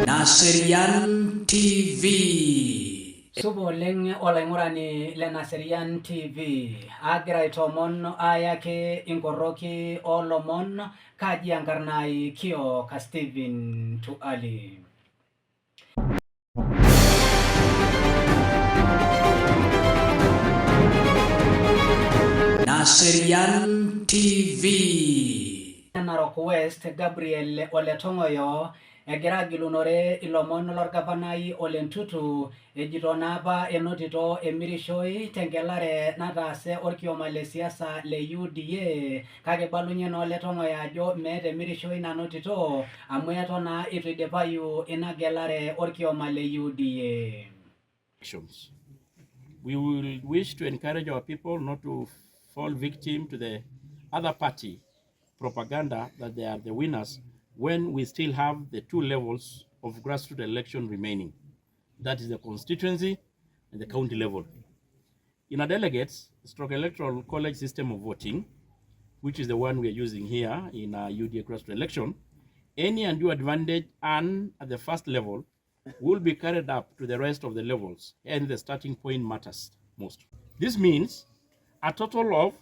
Naserian TV. Supa oleng olaing'urani le Naserian TV. Agira aitoomon ayaki inkorroki oolomon kaji enkarna ai Kioka Stephen Tuali. Naserian TV. Narok West Gabriel Ole Tong'oyo egira agilunore ilomon lorgavanai Ole Ntutu ejito naa apa enotito emirishoi tengelare nataase orkioma le siasa le UDA kake eibalunye naa Ole Tong'oyo ajo meeta emirishoi nanotito amu eton naa eitu eidipayu ina gelare orkioma le UDA. Elections. We will wish to encourage our people not to fall victim to the other party propaganda that they are the winners when we still have the two levels of grassroots election remaining. That is the constituency and the county level. In a delegates stroke electoral college system of voting, which is the one we are using here in our UDA grassroots election, any undue advantage earned at the first level will be carried up to the rest of the levels, and the starting point matters most. This means a total of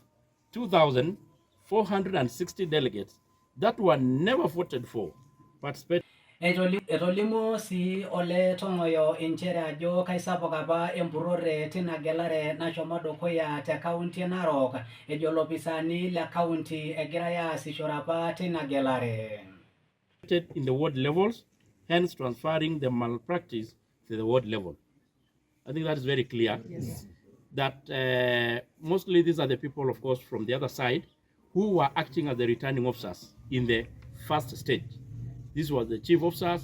2,460 delegates that were never voted for participated. Etolimuo sii Ole Tong'oyo inchere ajo kaisapuk apa empurrore tina gelare nashomo dukuya te kaunti e Narok, ejo lopisaani le kaunti egirai aasishore apa tina gelare. In the ward levels, hence transferring the malpractice to the ward level. I think that is very clear. Yes. That mostly these are the people, of course, from the other side who were acting as the returning officers in the first stage. This was the chief officers.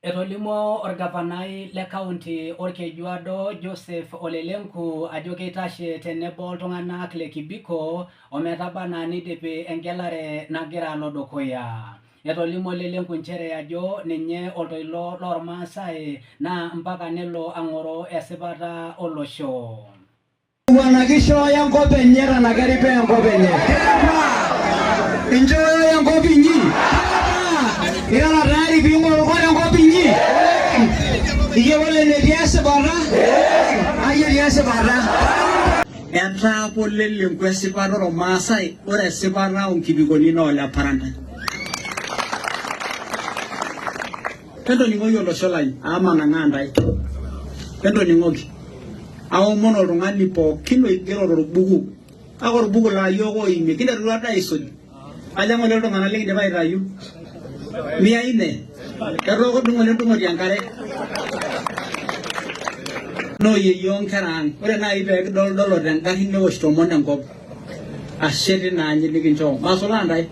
Etolimuo orgavanai le kaunti Olkejuado Joseph Ole Lenku ajo keitashe tenebo iltung'anak le Kibiko ometaba anaa neidipi engelare nagira alo dukuya. Etolimuo Ole Lenku nchere ajo ninye oltoilo loormaasai naa mpaka nelo ang'oroo esipata olosho. Bwana kishooyo enkop enye tana keripaa enkop enye. Inchooyo enkop inyi. Irara tayari piing'orung'oro enkop inyi. Iyiolo enetii esipata. Ai etii esipata. Etaa apa Ole Lenku esipata ormaasai, ore esipata onkipikoni naa ole Parantai. Entoning'oki olosho lai amu manang'aa ntae. Entoning'oki. Aomon oltung'ani pookin oigero torbuku, kake orbuku laa iyiook oimie, kinterutua doi aisuj. Kaja ng'ole iltung'anak likindipa aitayu? Mia nne. Etooko doi ng'ole ndung'oti enkare. Nooyie onkera ang'. Ore naaji pee kidoldolo tengarri neosh tomon enkop. Ashe tina anyit nikinchoo. Masulaa ntae.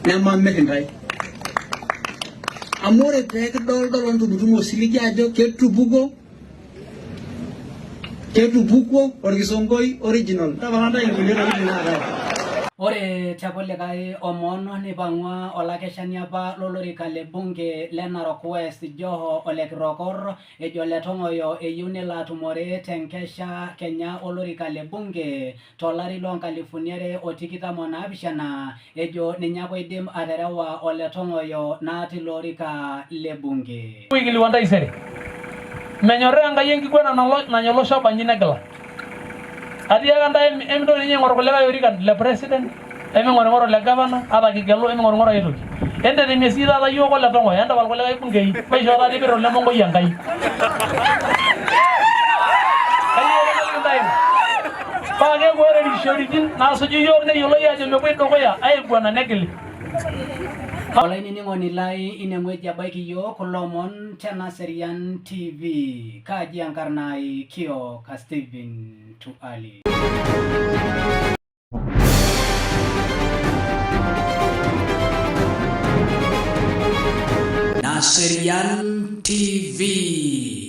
Nemamir intae. Amu ore pee kidoldolo ntumutumu osiligi ajo ketupukuo ketupukuo orkisonkoi original. Tapala ntae nkulie tokitin naatae. Ore te kulikae omon neipang'ua olakeshani apa lolorika le bunge le Narok West Joho Ole Kirokor ejo Ole Tong'oyo eyieu nelo atumore te nkesha kenya olorika le bunge to lari loo nkalifuni are o tikitam o naapishana ejo ninye ake oidim aterewa Ole Tong'oyo naa tilo orika le bunge. Aikilikuan taisere. Menyorraa Enkai enkiguana nanya olosho obanji negila. Atiaka ntae emintoki ninye aing'or kulikae orikan le president, eming'oring'oro le gavana, ata kigelu eming'oring'oro ai toki. Entetemie sii taata iyiook ole Tong'oyo, entapal kulikae bungei, maishoo taata ipir ole Monkoi Enkai. Kayieu ake naliki ntae ina. Paa keeku ore irkishoritin naasuju iyiook neyioloi ajo mepuoi dukuya aiguana negili. Olainining'oni lai ineng'ueji ebaiki iyiook kulo omon te Naserian TV. Kaaji enkarna ai Kioka Stephen Tuali. Naserian TV.